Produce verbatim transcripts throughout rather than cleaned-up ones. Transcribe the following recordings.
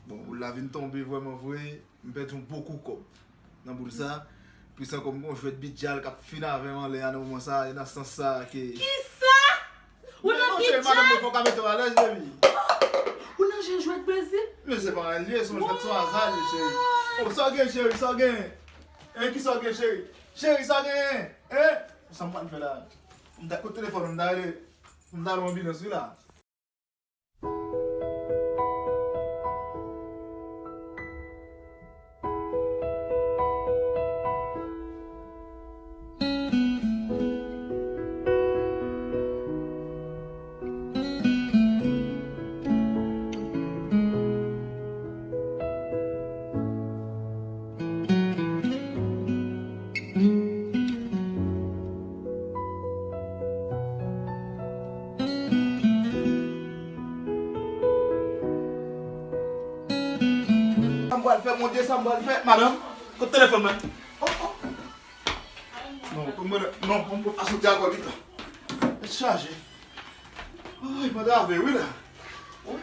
Bon, boul la vin tonbe vrèman vre. M pèdi yon bon kou kòb nan boul sa. Plis ankò, m gen yon jwèt bidjal k ap fin avè m anlè a nan moman sa. E nan sans sa ke Kisa? Ou nan bidjal? Madanm mwen, fò w ka mete w alèz, baby. Ou nan jwèt Brezil? Men se pa anyen l ye, se yon jwèt, se yon aza l ye, cheri. Oh, sa w gen, cheri, sa w gen? Hein, kisa w gen, cheri? Cheri, sa w gen? Hein? Sa m pral fè la? M ta kote telefòn, m ta rele, m ta rele yon ambulans, wi la. Sa m pral fè, Bondye, sa m pral fè? Madanm, kote telefòn mwen? Oh, oh. Non, non, non, mwen pa soti alkòl pito. Tèt chaje. Ay, m antrave wi la. Wi.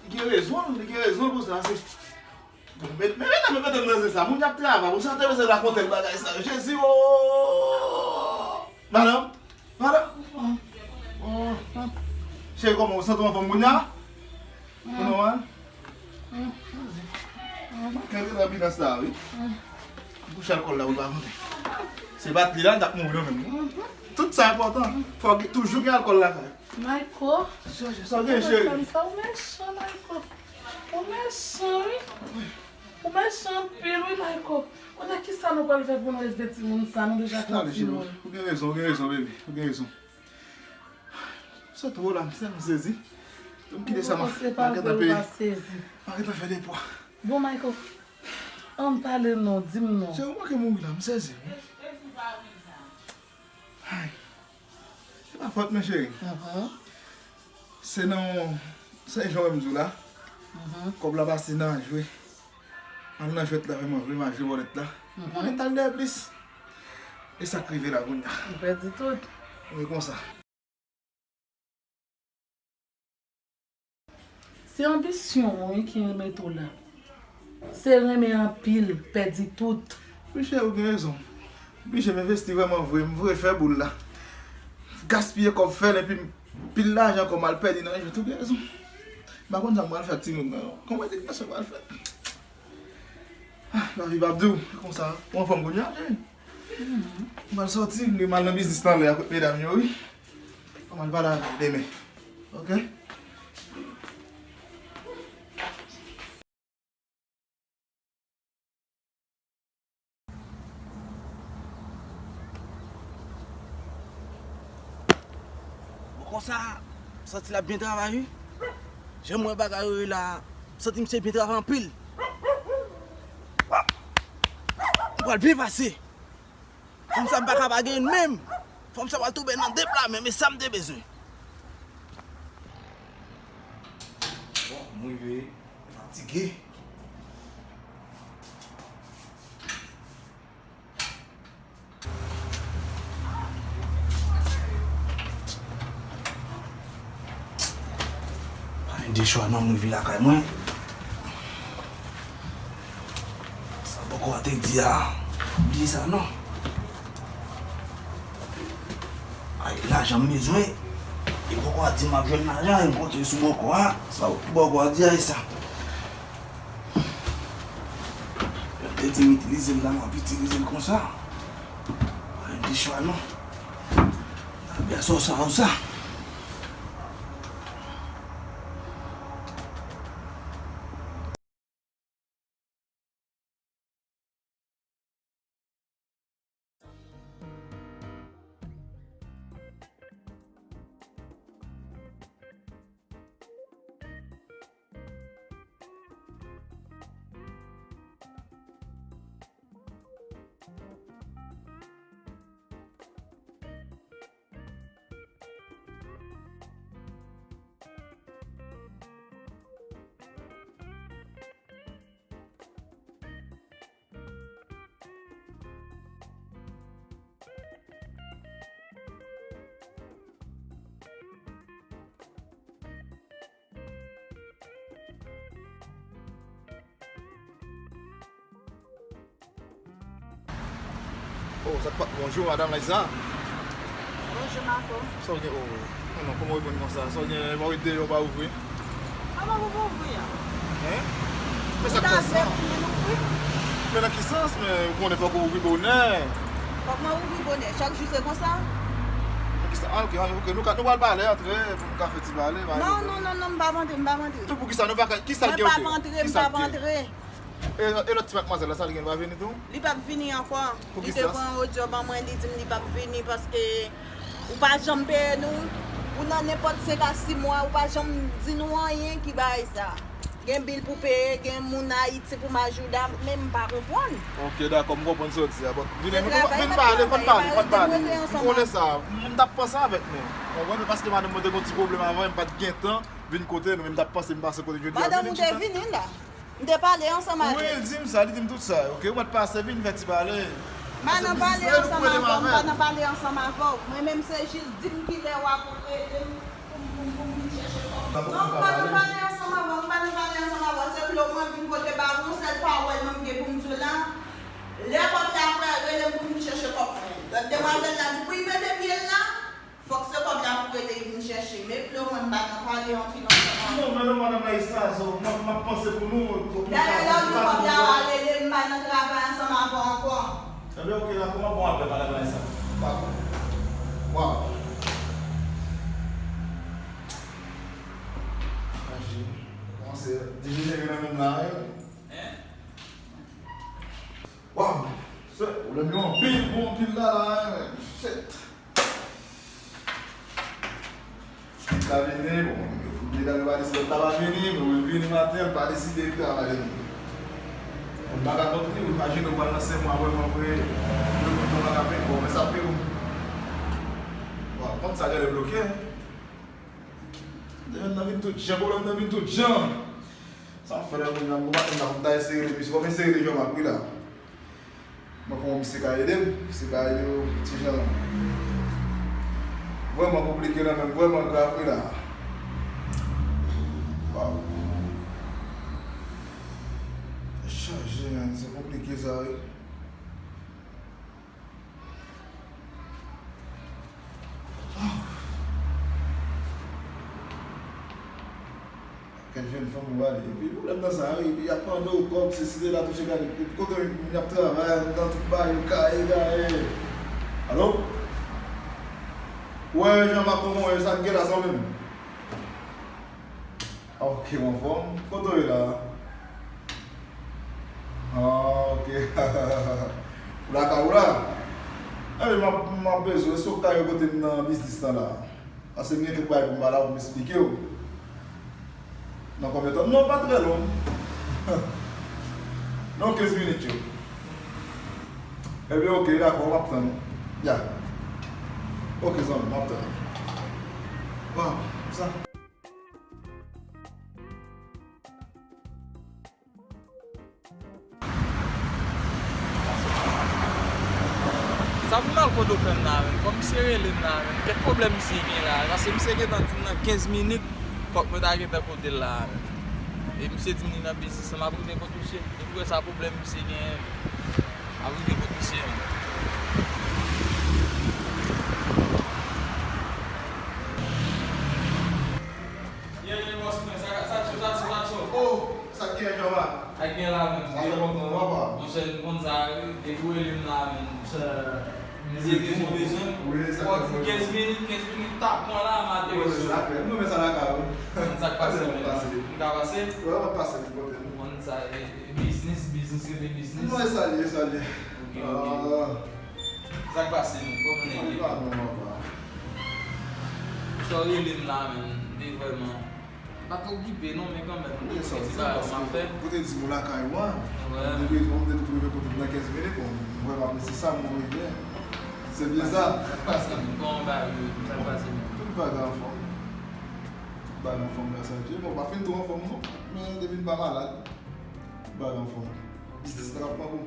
Li gen rezon, li gen rezon pou sa. Se Bon, men, men, men, men, men, men, men, sa, moun y ap travay, ou santi bezwen rakonte l bagay sa yo. Jezi, oh! Madanm? Madanm? Oh, oh. Cheri, kòman ou santi w anfòm kounye a? Ou nòmal? Jezi. Kenbe nan binans la, wi. Bouch alkòl la, ou pa konte. Se bat li la, l t ap mouri menm. Tout sa enpòtan. Fò gen, toujou gen alkòl lakay. Mayko. Sa, sa gen, cheri? Ou mechan, Mayko. Ou mechan, wi. Ou mechan anpil, wi, Mayko. Kounye a, kisa nou pral fè pou nou leve timoun sa? Nou deja fè timoun. Ou gen rezon, ou gen rezon, baby. Ou gen rezon. Se twò la, m tèlman sezi. M kite sa, m gentan fè, m gentan fè de pwa. Bon, Mayko, ann pale non, di m non. Cheri, ou manke mouri la, m sezi, wi. Ay. Se pa fòt mwen, cheri. Se nan, se jan w wè m di w la. Kòb la pase nan jwe. Al nan jwèt la, vrèman, vrèman, jwe bòlèt la. Mwen t al dèyè plis. E sa k rive la kounye a? Ou pèdi tout. Wi, konsa. Se anbisyon w wi ki mete w la. Se renmen anpil, pèdi tout. Wi cheri, ou gen rezon. M blije m envesti vrèman vre, m vre fè boul la. Gaspiye kòb fè l epi m pil lajan ankò m al pèdi nan jwèt, ou gen rezon. M pa konn sa m pral fè ak timoun nan non. Kòman edikasyon pral fèt? Ah, lavi p ap di w konsa. Ou anfòm kounye a, cheri? M pral sòti, m gen m al nan biznis lan lè a kot medam yo, wi. Fò m al pale avè l demen. Oke? Bon, konsa, m santi l ap byen travay, wi. Jan m wè bagay yo ye la, m santi misye byen travay anpil. M pral byen pase. Fanm sa m pa ka pa genyen l menm. Fanm sa pral tonbe nan de pla menm, e sa m te bezwen. Bon, m rive fatige. Pa gen de chwa non, m rive lakay mwen. Sa bòkò a te di a, bliye sa non. Ay, lajan m bezwen. E bòkò a di m ap jwenn lajan, e m konte sou bòkò a. Sa bòkò a di a, e sa. Yo te di m itilize l la, m ap itilize l konsa. Pa gen de chwa non. Abya sa w sa w sa. Oh, sa k pa, bonjou, madanm Laysa. Bonjou, Marco. Sa w gen? Oh, non, non, kòman w reponn konsa? Sa w gen, w ap deyò, w pa ouvri? Kòman pou m ouvri a? Hein? Men sa k fè sa? Men nan ki sans? Men ou konnen fòk ou ouvri bonè. Fòk mwen ouvri bonè. Chak jou se konsa? Nan ki sans? Ah, ok, ah, ok. Nou ka, nou pral pale, antre, pou nou ka fè ti pale, pale. Non, non, non, non, m p ap antre, m p ap antre. Tou pou ki sa? Nou pa ka, ki sa k gen? Mwen p ap antre, m p ap antre. E, e lòt ti madmwazèl la, sa l gen, li pa vini tou? Li p ap vini ankò. Li te pran odyo ban mwen, li di m li p ap vini paske ou pa janm peye nou. Ou nan nenpòt senk a sis mwa, ou pa janm di nou anyen ki bagay sa. Gen bil pou peye, gen moun Ayiti pou m ajouda, men m pa konprann. Ok, dakò, m konprann sa w di a. Bon, vin, vin pale, fò n pale, fò n pale. M konnen sa. M t ap panse avèk nou. Konprann, paske madanm mwen te gen yon ti pwoblèm avan, m pa t gen tan vin kote nou, men m t ap panse m pase kote jodi a. Madanm ou te vini la? M te pale ansanm avè l. Wi, l di m sa, li di m tout sa. Ok, ou mèt pase, vin fè ti pale. M pa nan pale ansanm avè w, m pa nan pale ansanm avè w. Mwen menm se jis di m kilè w ap rele m pou m, pou m, pou m vin chèche kòb. Non, m pa nan pale ansanm avè w, m pa nan pale ansanm avè w. Se vle w mwen vin kote ba w, yon sèl pawòl mwen m gen pou m di w la. Lè kòb la prè, rele m pou m vin chèche kòb mwen. Lòt demwazèl la di pou l mete pye l la. Fòk se kòb la pou rele vin chèche. Men vle w mwen m pa nan pale anpil ansanm avè w. Non, men non, madanm Laysa, so, m ap, m ap panse pou nou, fòk nou ka. Dayè lè w di kòb la pa rele m, m pa nan travay ansanm avè w ankò. Ebyen, ok, dakò, m ap ba w apèl, madanm Laysa. Dakò. Waw. Maji. Kòmanse dejenere nan men m la, wi. Hein? Waw! Se pwoblèm yo anpil, bon, anpil la, la, hein, shit. Sa vini, bon, medam yo pa deside lòt la pa vini, men mwen vini maten, l pa deside travay li. Mwen pa ka kont li, imajine w pral nan senk mwa vrèman vre, yo kont mwen pa ka peye, bon, men sa pi bon. Bon, kont sa genlè bloke, hein. Nan vin tout jan, pwoblèm nan vin tout jan. Sa m fè la, moun nan, mwen pa konn ta eseye, misye kòm eseye de jòm ak wi la. Mwen konn misye ka ede m, misye ka ede yo ti jan. Vrèman konplike nan men m, vrèman grav wi la. Waw. Chaje, men, se konplike sa wi. Kèk jèn fanm ou ale. Epi pwoblèm nan sa, wi, y ap mande w kòb, se si se la touche gade. Epi kote moun y ap travay, nan tout bagay, yo kaye, kaye. Alo? Wè, Jean Marc, kòman w ye? Sa k gen la, zanmi m? Ok, w anfòm? Kote w ye la? Ah, ok. Ou lakay ou la? Ebyen, m ap, m ap bezwen, èske w ka rive kote m nan biznis lan la? Paske m gen kèk bagay pou m pale avè w, pou m esplike w. Nan konbyen tan? Non, pa trè long. Nan kenz minit yo. Ebyen, ok, dakò, m ap tann ou. Ya. Ok, zanmi, m ap tann ou. Waw, sa. Sa pou mal kodo fè m la menm. Kòm misye rele m la menm. Kèk pwoblèm misye gen la. Paske misye gentan di m nan kenz minit, fòk mwen ta gentan kote l la menm. E misye di m li nan biznis lan, m ap rive kot misye. Depi w wè sa pwoblèm misye genyen menm. M ap rive kot misye menm. Ye, ye, bòs mwen, sa, sa cho, sa cho, sa cho. Oh, sa k gen, Jova? Sa k gen la menm? Sa fè lontan, papa. Monchè, nou konn sa, wi. Depi w rele m la menm, monchè. Mesye, te sou bezwen. Wi, sa k gen. Kenz minit, kenz minit, tap pran la, maten. Wi, sa fè. M renmen sa lakay ou. Konn sa k pase menm. M ka pase? Wi, w ap pase, m kote nou. Konn sa, e, e, biznis, biznis rete biznis. Non, e sa l ye, e sa l ye. Ok, ok. Ah. Sa k pase menm? Kòman nèg yo ye? Mwen pa bon, papa. Sa w rele m la menm, m te vrèman, m pa t okipe non, men kanmenm, m te gen ti bagay m ap fè. Ou te di m ou lakay ou a. Wi. M te bezwen, m te tou rive kote m nan kenz minit, bon, m vrèman apresye sa, m rive. Se byen sa. Sa k pase menm? Kòman bagay yo ye? Sa k pase menm? Tout bagay anfòm. Tout bagay anfòm, gras a Dye. Bon, m pa fin twò anfòm non, men depi m pa malad, tout bagay anfòm. Biznis lan ap pran kou.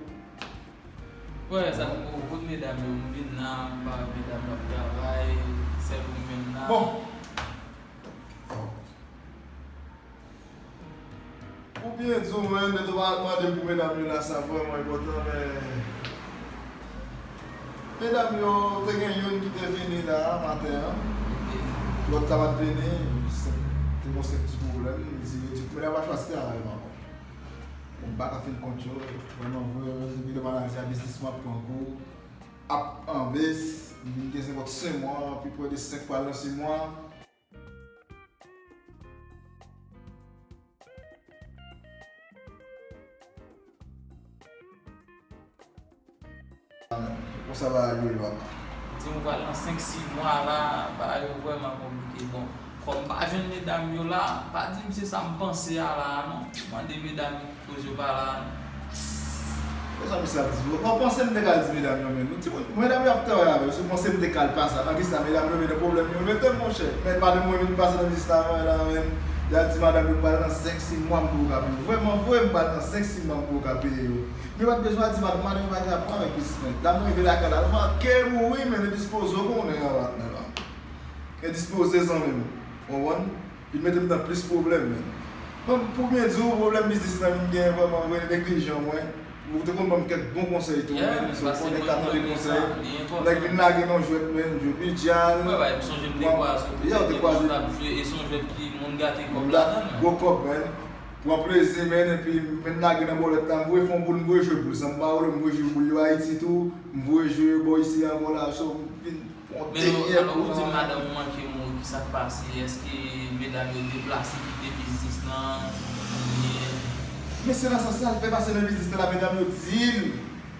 Wè, sa m pou kote medam yo, m vin la, m pa wè medam yo ap travay, sèl ou menm la. Bon. Pou byen di w, mwen, nèg yo pa mande m pou medam yo la, sa vrèman enpòtan, men. Medam yo, te gen youn ki te vini la maten an. Lòt la pa t vini, te gen yon sèt ti pwoblèm. Li di, medam pa chwazi te avè m ankò. Bon, m pa ka fin kont yo. Vrèman vre, depi lè maladi a, biznis mwen ap pran kou, ap an bes. M vin gen senkant senk mwa, pi pre de senk pral nan sis mwa. Konsa bagay yo ye, papa. Di m pral nan senk sis mwa la, bagay yo vrèman konplike. Bon, kòm m pa jwenn medam yo la, pa di m se sa m panse a la a non. Mande medam yo ki koze yo pa la a non. Mezanmi, sa di, w panse m te ka di medam yo, men nou, timoun, medam yo ap travay avè yo, si w panse m te ka al pase, nan kisa medam yo vin nan pwoblèm yo mete, monchè, men madanm mwen vin pase nan biznis la, men la, men, y a di madanm yo pral nan senk sis mwa m pou yo ka peye. Vrèman vre, m pral nan senk sis mwa m pou yo ka peye yo. Men yo pa t bezwen di madanm, madanm yo pa gen rapò avèk biznis mwen. Dam nan rive lakay la, l manke mouri, men endispoze w konnen an, patnè la. Endispoze, zanmi m. Ou konprann? Li mete m nan plis pwoblèm, men. Bon, pou byen di w, pwoblèm biznis lan vin gen vrèman vre neglijan mwen. Ou te konn ban m kèk bon konsèy tou, men. So, konnen ka tande konsèy. Nèg vin lage nan jwèt, men, jwe bidjal. Mwen, m sonje m te kwaze w, te kwaze w t ap jwe, e se yon jwèt ki moun gate kòb ladan l, men. Gwo kòb, men. Pran plezi, men, epi m vin lage nan bòlèt la, m voye fè yon boul, m voye jwe boul. San m pa wè, m voye jwe boul yo Ayiti tou, m voye jwe bò isi ankò la, so, m vin Men alò, ou di madanm ou manke mouri, ki sa k pase? Èske medam yo deplase kite biznis lan? Oubyen men se nan sans sa l fè pase nan biznis lan, medam yo di l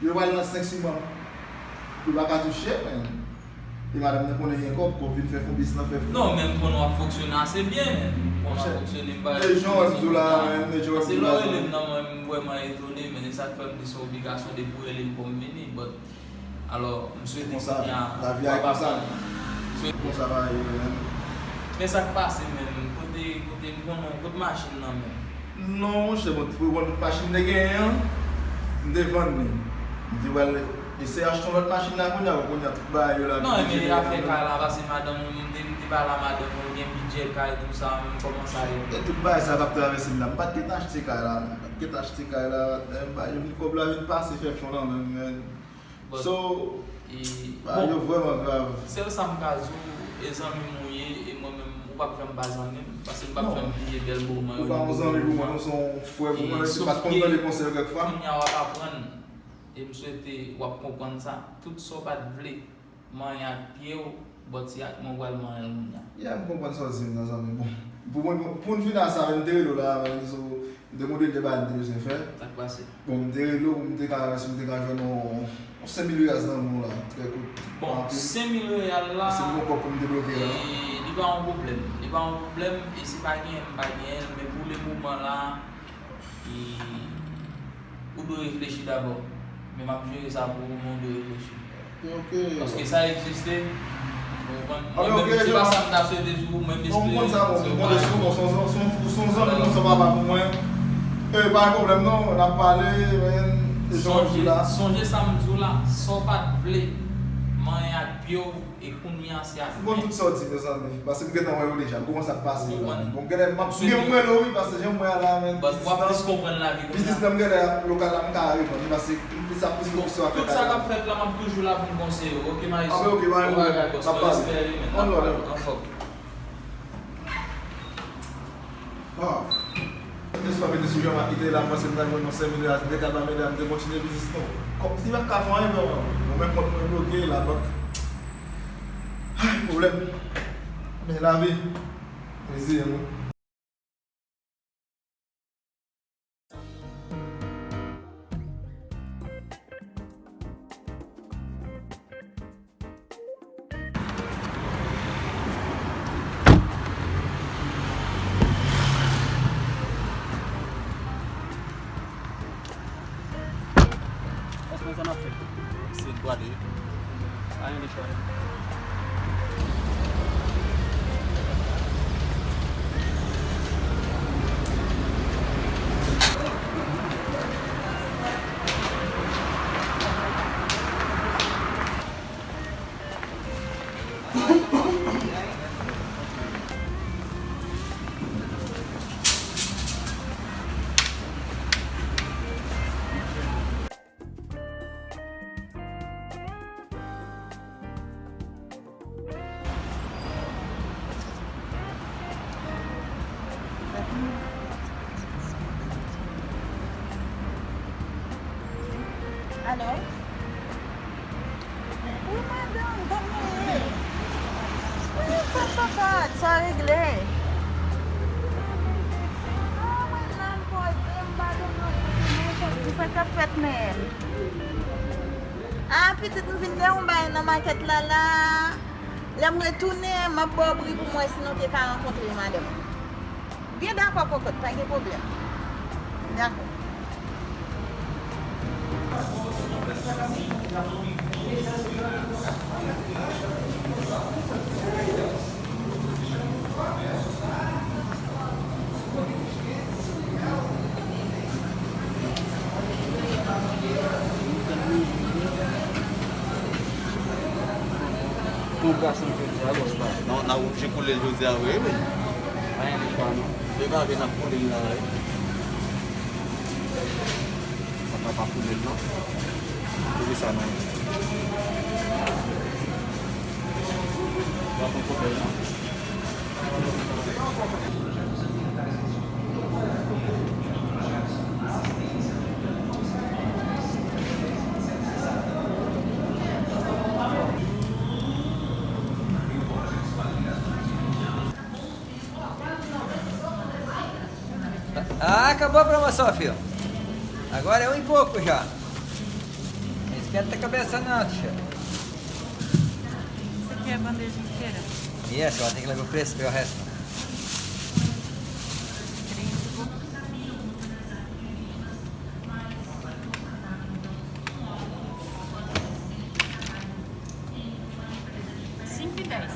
yo pral nan senk sis mwa. Yo pa ka touche, men. E madanm nan konnen gen kòb, kòb vin fè fon, biznis lan fè fon. Non, men m konnen w ap fonksyone ase byen, men. M konnen w ap fonksyone, m pa... E jan w ap di w la, men, e jan w ap di w la. Paske lè w rele m nan, mwen, m vrèman etone, men se sa k fè m di se yon obligasyon depi w rele m pou m vini, but Alò, m swete kounye a, lavi a konsa. Konsa bagay yo ye menm. Men sa k pase menm, kote, kote m konnen, kote machin nan menm? Non, monchè, bon, pou yon machin m te genyen an, m te vann li. M te pral eseye achte yon lòt machin la kounye a, kounye a tout bagay yo la. Non, men afè kay la, paske madanm ou, m te, m te pale a madanm ou, gen bidjè kay, tou sa, m kòmanse a yo. E tout bagay sa k ap travèse m la, m pa t gentan achte kay la, m pa t gentan achte kay la, men bagay yo vin, kòb la vin pase fè fon nan men m, men. So, bagay yo vrèman grav. Sèl sa m ka di w, e zanmi m ou ye, e mwen menm, ou p ap janm pa zanmi m, paske m p ap janm bliye bèl moman yo. Ou pa yon zanmi pou mwen, non, se yon frè pou mwen, menm si m pa t konn tande konsèy yo kèk fwa. Kounye a w ap aprann, e m swete w ap konprann sa. Tout sa w pa t vle manyen ak pye w, but se ak men w pral manyen l kounye a. Yeah, m konprann sa w di m nan, zanmi. Bon, pou mwen, pou n fini a sa, men m te rele w la, men, so, M te gen yon dènye bagay m te bezwen fè. Sa k pase? Bon, m te rele w pou m te ka wè si m te ka jwenn yon, yon senk mil riyaz nan men w la, trè kout. Bon, senk mil riyal la, paske m gon kòb pou m debloke la. E, li pa yon pwoblèm. Li pa yon pwoblèm, e si pa genyen, m pa genyen l, men pou le moman la, e, ou dwe reflechi dabò. Men m ap jere sa pou ou, men ou dwe reflechi. Ok. Paske sa egziste. Ou konprann? Mwen menm, se pa sa m ta swete sou ou, mwen m espere. Mwen konn sa, bon, mwen konn de sou, bon, son, son, son, son zanmi, son papa pou mwen. E, pa gen pwoblèm, non, n ap pale, men, e jan w di la. Sonje sa m di w la, sa w pa t vle manyen ak pye w, e kounye a se ak men. M konn tout sa w di, mezanmi, paske m gentan wè yo deja, m konn sa k pase yo la, men. Bon, genlè, m ap, m gen mwen lo, wi, paske jan m wè a la, men, biznis lan, biznis lan, m genlè, lokal la, m ka revann, paske Tout sa k ap fèt la, m ap toujou la pou m konseye w. Ok, Maestro? Anben, ok, pa gen pwoblèm. N ap pale. Anfòm. Waw. Mwen te swa mete sou jan m ap kite la, m panse m ta jwenn yon senk mil dola, m te ka ba medam, m te kontinye biznis nou. Kòm si m pa ka fè anyen, bon, bon, men kont mwen bloke, labank. Ay, pwoblèm. Men lavi. Mezi, wi. Èske sa n ap fè? Se dwa de. Pa gen lechwa. Wi, madanm, kòman w ye? Wi, fèt papa, sa regle. Ah, mwen la, m poze, m pa gen nan kote mwen, sa k ap fèt menm? Ah, pitit, m vin gen yon bagay nan makèt la, la. Lè m retounen, m ap ba w pri pou m wè si nou te ka rankontre, madanm. Byen dakò, kòkòt, pa gen pwoblèm. Dakò. Pou gason jodi a, bòs pa. Non, n a oblije koule l jodi a vre, wi. Pa gen lechwa, non. Li pa vin ap koule l la, wi. Papa pa koule l, non. Koule sa, non. Pa pran pwoblèm, non. Ah, acabou a promoção, filho. Agora é um e pouco já. Não esquenta a cabeça não, tia. Isso aqui é a bandeja inteira? Isso, ela tem que levar o preço para o resto. Cinco e dez.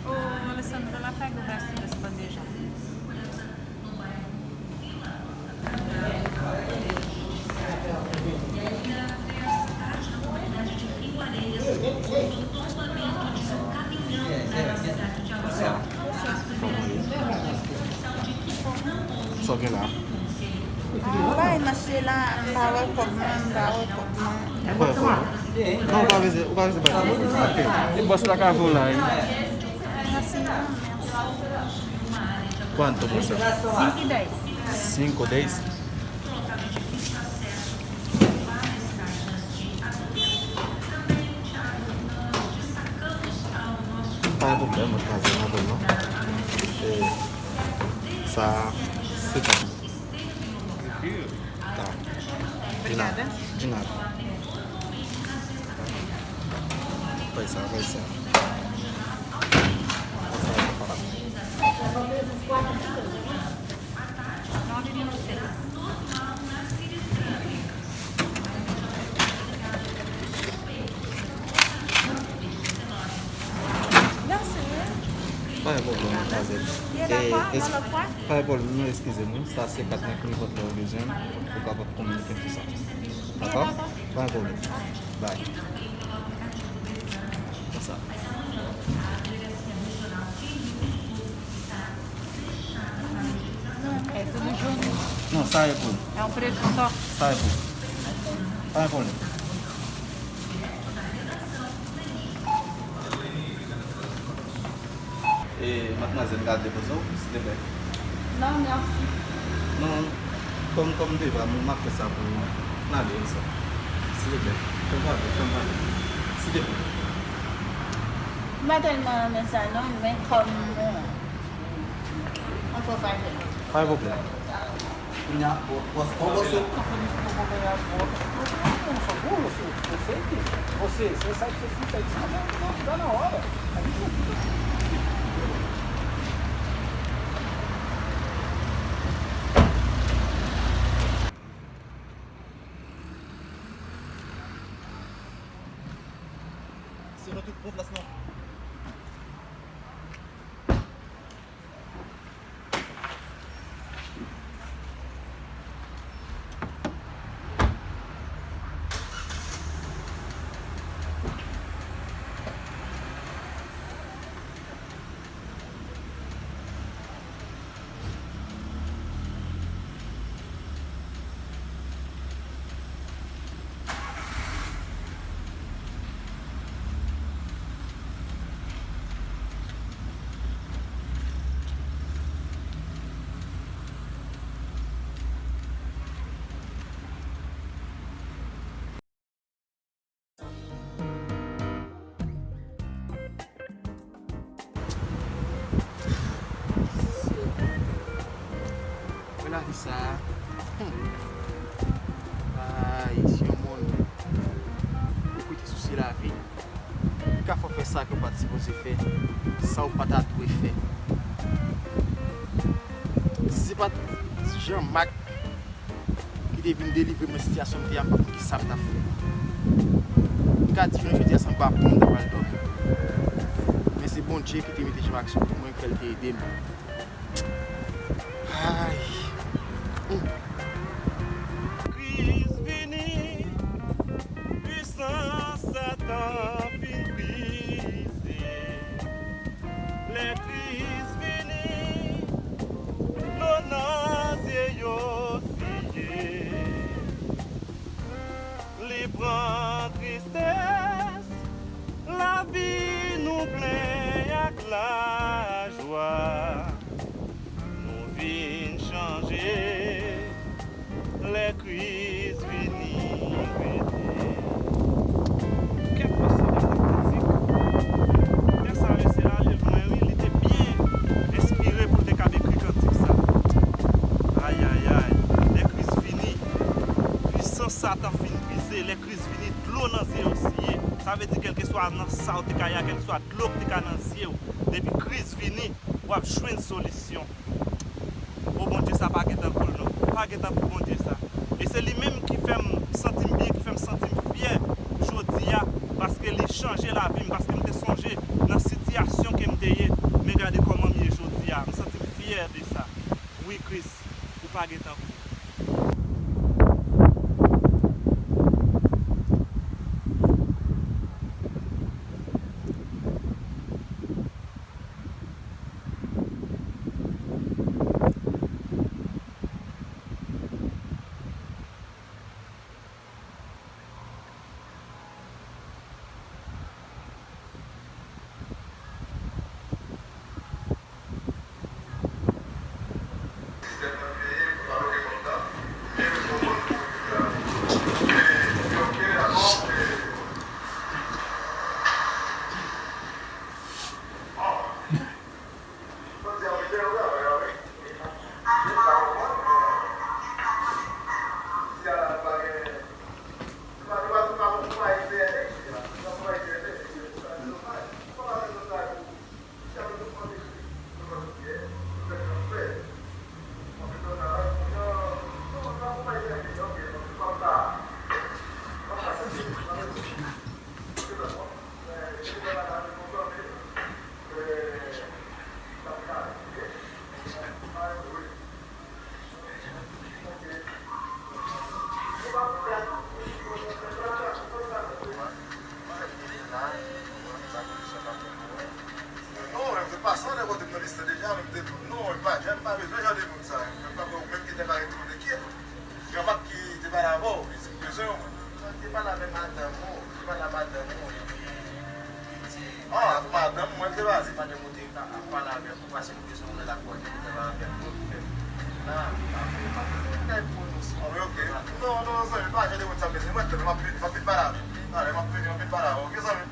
Ô, Alessandra, vai lá, pega o resto dessa bandeja. Sa w gen la? Bay mache la, m pa wè kòb mwen, m pa wè kòb mwen. Ou pa wè kòb ou? Non, ou pa bezwen, ou pa bezwen bay kòb. Ok. E bòs la ka voye la, wi. Mèsi, mèsi. Quanto, moça? Cinco e dez. Cinco e dez? Pa gen pwoblèm, mwen ka jwenn avè l non. E sa, se pa. Ta. De nada. De nada. Faz isso, faz isso. Nove mil e seis. Merci, hein. Pa gen pwoblèm, madmwazèl. Bien d'accord, dans le coin. Pa gen pwoblèm, non, eskize m, wi. Sa se kat nan ki vòt la ou bezwen, ou kapab kominike m sou sa. Dakò? Pa gen pwoblèm. Bay. Konsa. É tudo junto. Non, sa e pou ou. É um preço só. Sa e pou ou. Pa gen pwoblèm. E, madmwazèl, m ka depoze w, silvouplè? Non, mèsi. Non, kòm, kòm deva, m ap fè sa pou ou. N ale, konsa. Silvouplè, fè m favè, fè m favè. Silvouplè. M pa tèlman renmen sa, non, men kòm, euh, Anfò pa jwenn. Pa gen pwoblèm. Kounye a, bò, bò, bò, bò, se. Se retour pou plasman. Lavi sa a, hmm. Ay, si yon moun ou kite sousi lavi, ka fè w fè sa ke w pa t sipoze fè, sa w pa ta dwe fè. Si se pa t Jean Marc ki te vin delivre mwen sitiyasyon m te a, m pa konn kisa m t ap fè. M ka di jounen jodi a, san pa pran m ta pral dòmi. Men se Bondye ki te mete Jean Marc sou wout mwen, ki fè l te ede m. Ay. Hmm. Kris vini, pisans Satan fin brize. Lè Kris vini, dlo nan zye yo siye. Li pran tristès, lavi nou plen ak lajwa. Nou vin chanje, lè Kris vini rete. Kèt mesye, gade kantik. Lè sa mesye la ale lwen wi, li te byen enspire pou l te kab ekri kantik sa. Ayayay, lè Kris vini, pisans Satan fin brize, lè Kris vini, dlo nan zye yo siye. Sa vle di kèlkeswa nan sa w te ka ye a, kèlkeswa dlo k te ka nan zye w, depi Kris vini, w ap jwenn solisyon. O Bondye, sa pa gen tankou l non. Pa gen tankou Bondye sa. E se li menm ki fè m santi m byen, ki fè m santi m fyè jodi a, paske li chanje lavi m, paske m te sonje nan sitiyasyon ke m te ye, men gade kòman m ye jodi a. M santi m fyè de sa. Wi, Kris, ou pa gen tankou. Non, mwen te pase nan kote m nan lis la deja, men m te di w non, e pa, jan m pa bezwen jan de moun sa. Mwen pa kwè ou menm ki te ka retounen ki Jean Marc ki te pale avè w, li di m bezwen w. Mwen te pale avè madanm ou, te pale a madanm ou, epi li di, ah, madanm mwen te pale. Madanm ou te ka ap pale avè w, paske li bezwen w nan lakou a, te pale avè w, pou fè la, apre, madanm ou te pwononse. Ah, wi, ok. Non, non, zanmi, pa jan de moun sa bezwen, mwen, m ap vini, m ap vin pale avè w. Talè, m ap vini, m ap vin pale avè w, ok, zanmi?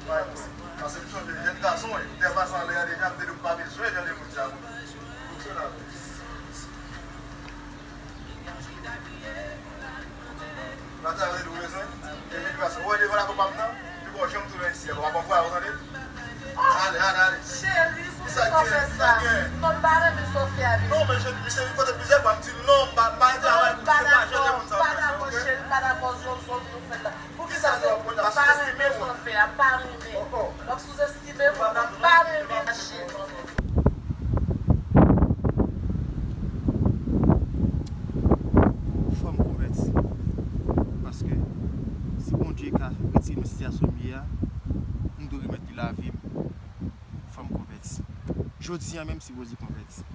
Pase m sonje jèn gason, e m te pase anlè a deja, m te di w pa bezwen jan de moun sa, mwen. Fonksyonal. Batay ou te di w bezwen? E vin pase. Ou wè devan lakou pa m nan? Pi bon, janm tounen isi a, pa bon vwa, ou tande? Ale, ale, ale. Cheri, poukisa w fè sa? Non, m pa renmen sa w fè a, bebe. Non, men je, misye vin kote plizyè fwa, m di l non, m pa, m pa travay pou misye, pa jan de moun sa w fè sa, ok? Pa dakò, cheri, m pa dakò, zòzò, nou fè la. Poukisa se pa renmen sa w fè a, pa renmen. W ap souzestime moun nan, pa renmen mache. Fò m konvèti. Paske si Bondye ka retire m nan sitiyasyon m ye a, m dwe remèt li lavi m. Fò m konvèti. Jodi a menm, si Bondye konvèti.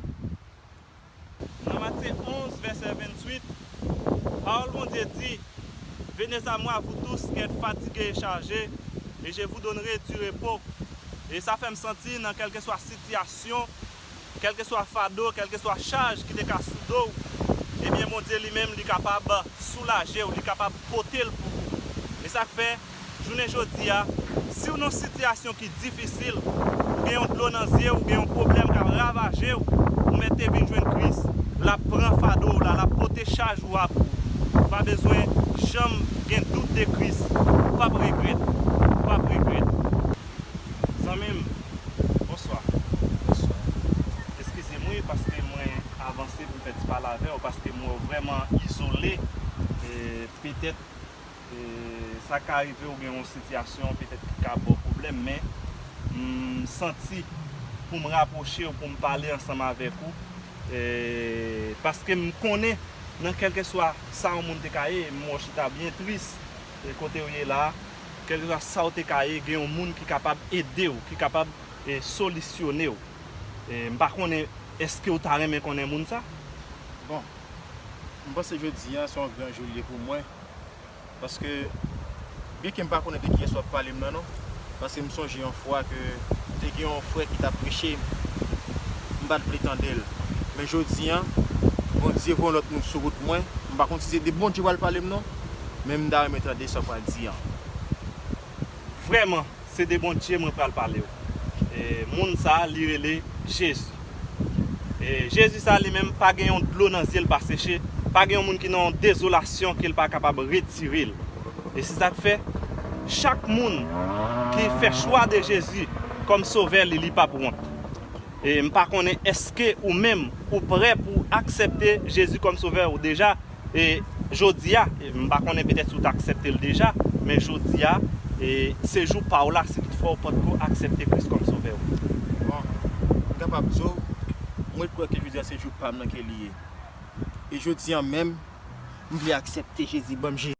Nan Matye onz, vèsè venntuit, pawòl Bondye di, Venez à moi, vous tous qui êtes fatigués et chargés, et je vous donnerai du repos. E sa fè m santi nan kèlkeswa sitiyasyon, kèlkeswa fado, kèlkeswa chaj ki te ka sou do w, ebyen, Bondye li menm, li kapab soulaje w, li kapab pote l pou ou. E sa k fè, jounen jodi a, si w nan yon sitiyasyon ki difisil, ou gen yon dlo nan zye w, ou gen yon pwoblèm k ap ravaje w, ou mèt te vin jwenn Kris. L ap pran fado w la, l ap pote chaj ou a pou ou. Ou pa bezwen janm gen dout de Kris. Ou p ap regrèt. Ou p ap regrèt. Zanmi m, bonswa. Bonswa. Eskize m, wi, paske mwen avanse pou m fè ti pale avè w, paske m wè w vrèman izole. E petèt E, sa ka rive ou gen yon sitiyasyon petèt ki ka ba w pwoblèm, men m santi pou m rapwoche w, pou m pale ansanm avèk ou, e, paske m konnen nan kèlkeswa sa yon moun te ka ye, m wè w chita byen tris, e, kote w ye la a, kèlkeswa sa w te ka ye, gen yon moun ki kapab ede w, ki kapab, e, solisyone w. E, m pa konnen, èske w ta renmen konnen moun sa? Bon, m panse jodi a se yon gran jou l ye pou mwen. Paske, byenke m pa konnen de kiyès w ap pale m nan non, paske m sonje yon fwa ke te gen yon frè ki t ap preche m, m pa t vle tande l. Men jodi a, Bondye voye yon lòt moun sou wout mwen, m pa konn si se de Bondye w pral pale m non, men m ta renmen tande sa w pral di a. Vrèman, se de Bondye mwen pral pale w. E, moun sa a, li rele Jezi. E, Jezi sa a, li menm, pa gen yon dlo nan zye l pa seche, pa gen yon moun ki nan yon dezolasyon ke l pa kapab retire l. E se sa k fè, chak moun ki fè chwa de Jezi kòm sovè li, li p ap wont. E m pa konnen èske ou menm, ou prè pou aksepte Jezi kòm sovè ou deja, E jodi a, e m pa konnen petèt si w t aksepte l deja, men jodi a, e se jou pa w la si toutfwa w potko aksepte Kris kòm sovè w. Bon, m kapab di w, mwen kwè ke jodi a se jou pa m nan ke li ye. E jodi a menm, m vle aksepte Jezi, ban m Jezi.